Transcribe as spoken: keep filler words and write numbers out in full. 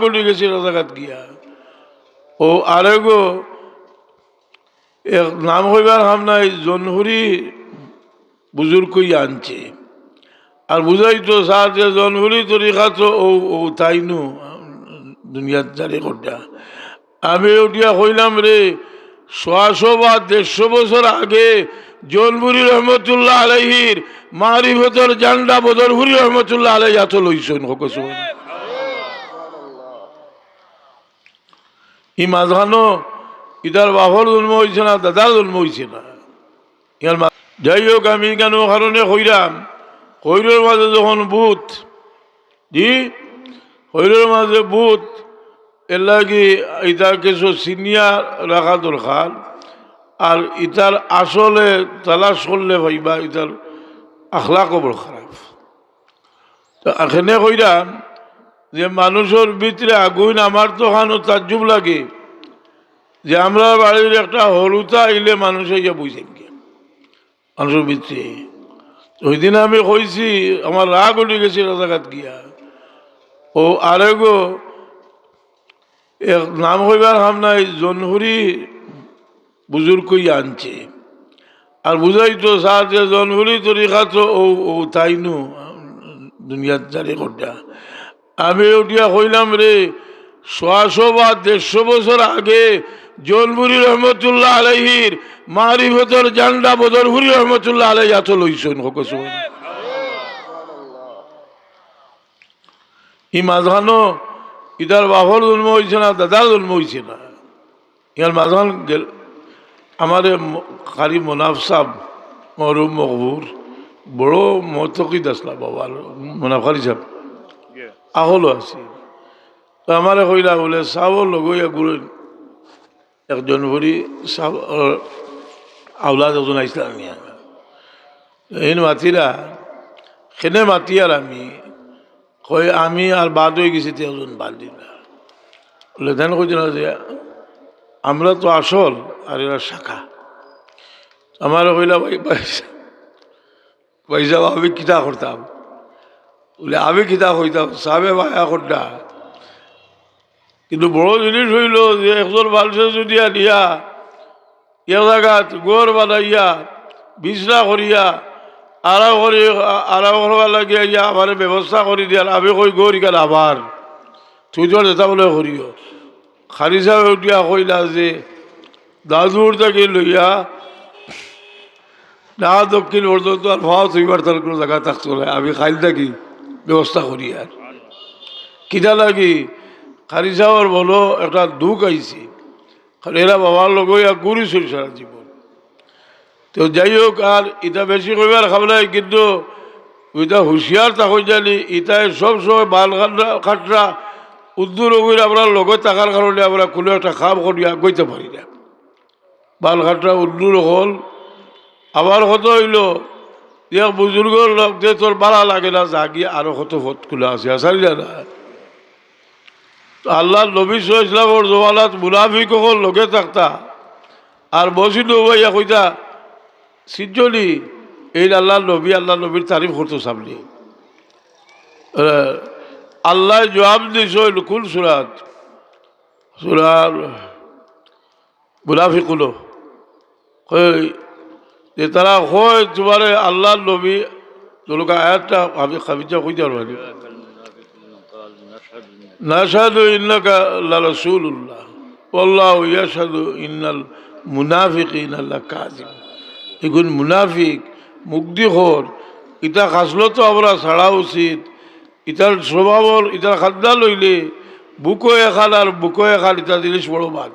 পড়ি গেছি রাজাঘাট গিয়া। ও আরেগো এক নাম কইবার কাম নাই, জনপুরি বুজুর্গ কইয়া আনছে। আর বুঝাই তো স্যার যে জনপুরি তরিকা তো ও, ও তাই নু দুনিয়াত জারি করতা। আমি উঠিয়া কইলাম রে, ছয়শো বা দেড়শো বছর আগে জনপুরি রহমতুল্লাহ আলাইহির মারিফতর জান্ডা বদরপুরি রহমতুল্লাহ আলাইহি আতো লইছইন, হোক সুবহানাল্লাহ। ই মাঝখানো ইতার বাপর জন্ম হইছে না, দাদার জন্ম হইছে না। ইয়ার মা-, যাই হোক, আমি কেন কারণে কইরাম, কইরর মাঝে যখন ভূত, জি, কইরর মাঝে ভূত, এর লাগি ইতার কিছু চিনিয়া রাখা দরকার। আর ইতার আসলে তালাশ করলে পাইবা, ইতার আখলাকও বড় খারাপ। তো এখানে কইরাম যে মানুষর ভিতরে আগুন, আমার তো খানো তাজ্জুব লাগে যে আমরা বাড়ির একটা হরুতা আইলে মানুষ আইয়া বইছেন কি মানুষর ভিতরে। ওই দিন আমি কইছি, আমার রাগ উঠি গেছে রাজাঘাট গিয়া। ও আরেগো এক নাম কইবার কাম নাই, জনপুরি বুজুর্গ কইয়া আনছে। আর বুঝাই তো স্যার যে জনপুরি তরিকা তো ও, ও তাই নু দুনিয়াত জারি করতা। আমি উঠিয়া কইলাম রে, ছয়শো বা দেড়শো বছর আগে জনপুরি রহমতুল্লাহ আলাইহির মারিফতর জান্ডা বদরপুরি রহমতুল্লাহ আলাইহি আতো লইছইন, হোক সুবহানাল্লাহ। ই মাঝখানো ইতার বাপর জন্ম হইছে না, দাদার জন্ম হইছে না। ইয়ার মাঝখান গেল, আমারে ম-, কারি মনাফ সাহেব, মরহুম মকবুর, বড় মতকিদ আসলা বাবা, মনাফ কারি সাহেব, আহলো আছে। তো আমারে কইলা বলে, সাবর লগে ইয়া ঘুরে একজন করি সাব-, আওলাদ একজন আইসলাম নিয়া। এইন মাতিরা, খেনে মাতিয়ার আমি, কই আমি আর বাদ হয়ে গেছি, তে একজন বাদ দিলা। বলে, দেন কইতে না যে, আমরা তো আসল আর এরা শাখা। আমার কইলা, ভাই, ভাই, ভাই সাহেব, আমি কিতা করতাম? বলে, আমি কিতা কইতাম? সাবে বায়া করডা। কিন্তু বড় জিনিস হইল যে একজন মানুষে যদি আনিয়া এক জাগাত ঘর বানাইয়া, বিছনা করিয়া, আরাম করি, আ-, আরাম করবার লাগি আইয়া আমারে ব্যবস্থা করি দিয়ার, আমি কই, "ঘর ইখান আমার, তুই তোর যেটা মনে করিও।" কারি সাবে উঠিয়া কইলা যে, "দাদুর থাকি লইয়া না দক্ষিণ পর্যন্ত আর ফাও থইবার তার কোনো জাগা থাকতো না, আমি কাইল থাকি ব্যবস্থা করি।" আর কিতা লাগি? কারি সাবর বলো একটা দুঃখ আইছে, কারণ এরা বাবার লগে ইয়া ঘুরিছইন সারা জীবন। তো যাই হোক, আর ইটা বেশি কইবার কাম নাই, কিন্তু ইটা হুঁশিয়ার থাকইন জানি, ইটায় সব সময় বাল কাটরা, কাটরা উদ্দুর অগুইন আমরার লগে থাকার কারণে আমরা কোনো একটা কাম করি আগাইতে পারি না। বাল কাটরা উদ্দুর অকল। আবার কথা হইল, এক বুজুর্গর লগে তোর বালা লাগে না, যাগি আরো কত পথ খোলা আছে, আসারি না? তো আল্লাহর নবী সাল্লাল্লাহু আলাইহি ওয়াসাল্লামর জমানাত মুনাফিক অকল লগে থাকতা, আর মসজিদ নবইয়া কইতা, "সিজ্জলি, এই আল্লাহর নবী, আল্লাহর নবীর তারিফ করতো সামনে।" আহ, আল্লাহ জবাব দিছইন কোন সুরাত? সুরার মুনাফিকুনও কয় যে তারা কয় তোমারে আল্লাহর নবী, তোর আয়াতটা আমি খাবিজা কইতে পারবো না। নাশহাদু ইন্নাকা লারাসূলুল্লাহ, ওয়াল্লাহু ইয়াশহাদু ইন্নাল মুনাফিকিনা লাকাযিবুন। এগুন মুনাফিক, মুখদিখর, ইতা খাসলত তো আমরা ছাড়া উচিত। ইতার স্বভাবর, ইতার খাদ্দা লইলে বুকো এখান আর বুকো এখান, ইতা জিনিস বড় বাদ।